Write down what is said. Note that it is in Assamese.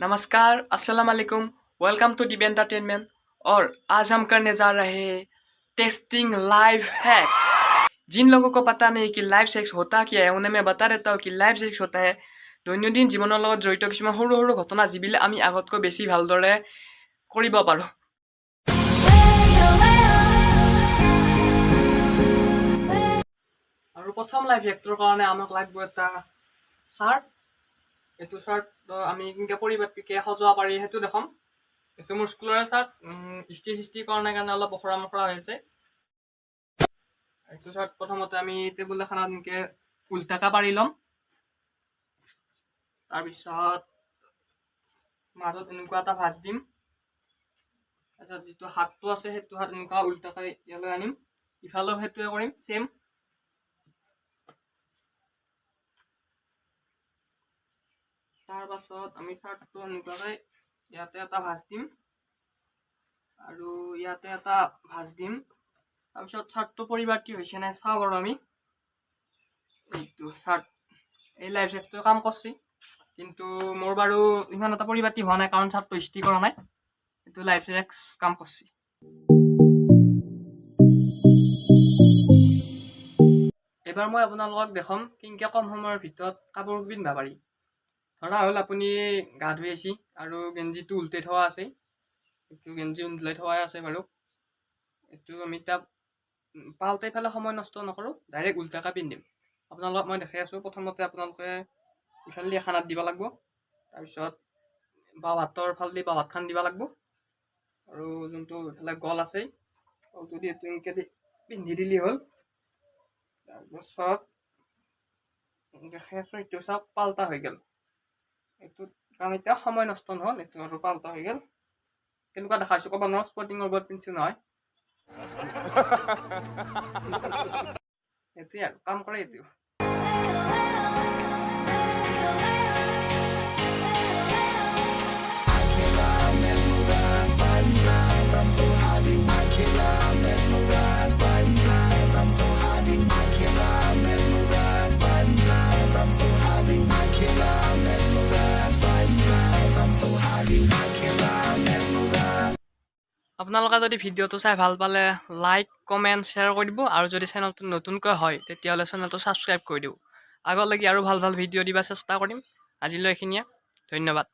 नमस्कार, अस्सलाम वालेकुम, welcome to Deep entertainment. और आज हम करने जा रहे हैं टेस्टिंग लाइफ हैक्स। जिन लोगों को पता नहीं कि लाइफ हैक्स होता क्या है, उन्हें मैं बता देता हूँ कि लाइफ हैक्स होता है দৈনন্দিন জীৱনৰ লগত জড়িত কিছুমান সৰু সৰু ঘটনা, যিবিলাক আমি আগতকৈ বেছি ভালদৰে কৰিব পাৰোঁ। আৰু প্ৰথম লাইফ হেকটোৰ কাৰণে আমাক লাগিব এটা চাৰ্ট। এইটো চাৰ্ট আমি কেনেকৈ পৰিপাটিকে সজোৱা পাৰি, সেইটো দেখাম। এইটো মোৰ স্কুলৰে চাৰ্ট। ইস্ত্ৰি চিস্ত্ৰি কৰা নাই কাৰণে অলপ ওখৰা মখৰা হৈ আছে। এইটো চাৰ্ট প্ৰথমতে আমি টেবুল এখনত এনেকৈ উল্টাকে পাৰি ল'ম। তাৰপিছত মাজত এনেকুৱা এটা ভাঁজ দিম। তাৰপিছত যিটো হাতটো আছে, সেইটো হাত এনেকুৱা উল্টাকে ইয়ালৈ আনিম। ইফালেও সেইটোৱে কৰিম, ছেম। তাৰপাছত আমি চাৰ্টটো এনেকুৱাকৈ ইয়াতে এটা ভাঁজ দিম আৰু ইয়াতে এটা ভাঁজ দিম। তাৰপিছত চাৰ্টটো পৰিপাটি হৈছে নাই চাওঁ বাৰু আমি। এইটো চাৰ্ট, এই লাইফ হেকটোৱে কাম কৰছি, কিন্তু মোৰ বাৰু ইমান এটা পৰিপাটি হোৱা নাই, কাৰণ চাৰ্টটো ইস্ত্ৰি কৰা নাই। এইটো লাইফ হেক্স কাম কৰছি। এইবাৰ মই আপোনালোকক দেখাম কেনেকৈ কম সময়ৰ ভিতৰত কাপোৰ পিন্ধিব পাৰি। ধৰা হ'ল আপুনি গা ধুই আহিছে আৰু গেঞ্জিটো উল্টাই থোৱা আছে। এইটো গেঞ্জি উল্টাই থোৱাই আছে বাৰু। এইটো আমি এতিয়া পাল্টাই পেলাই সময় নষ্ট নকৰোঁ, ডাইৰেক্ট উল্টাকে পিন্ধিম। আপোনালোকক মই দেখাই আছোঁ। প্ৰথমতে আপোনালোকে ইফালেদি এখন হাত দিব লাগিব। তাৰপিছত বাওঁ হাতৰ ফালেদি বাওঁ হাতখন দিব লাগিব আৰু যোনটো ইফালে গল আছে, গলটো দি এইটো এনেকৈ দি পিন্ধি দিলেই হ'ল। তাৰপাছত দেখাই আছোঁ, এইটো চাওক, পাল্টা হৈ গ'ল। এইটো কাৰণ এতিয়া সময় নষ্ট নহ'ল। এইটো আৰু পাল্টা হৈ গ'ল। কেনেকুৱা দেখাইছোঁ ক'ব নোৱাৰোঁ, স্পৰ্টিঙৰ ওপৰত পিন্ধিছোঁ নহয়। সেইটোৱে আৰু কাম কৰে এইটো। আপোনালোকে যদি ভিডিঅ'টো চাই ভাল পালে লাইক, কমেণ্ট, শ্বেয়াৰ কৰি দিব আৰু যদি চেনেলটো নতুনকৈ হয়, তেতিয়াহ'লে চেনেলটো ছাবস্ক্ৰাইব কৰি দিব। আগলৈকে আৰু ভাল ভাল ভিডিঅ' দিব চেষ্টা কৰিম। আজিলৈ এইখিনিয়ে, ধন্যবাদ।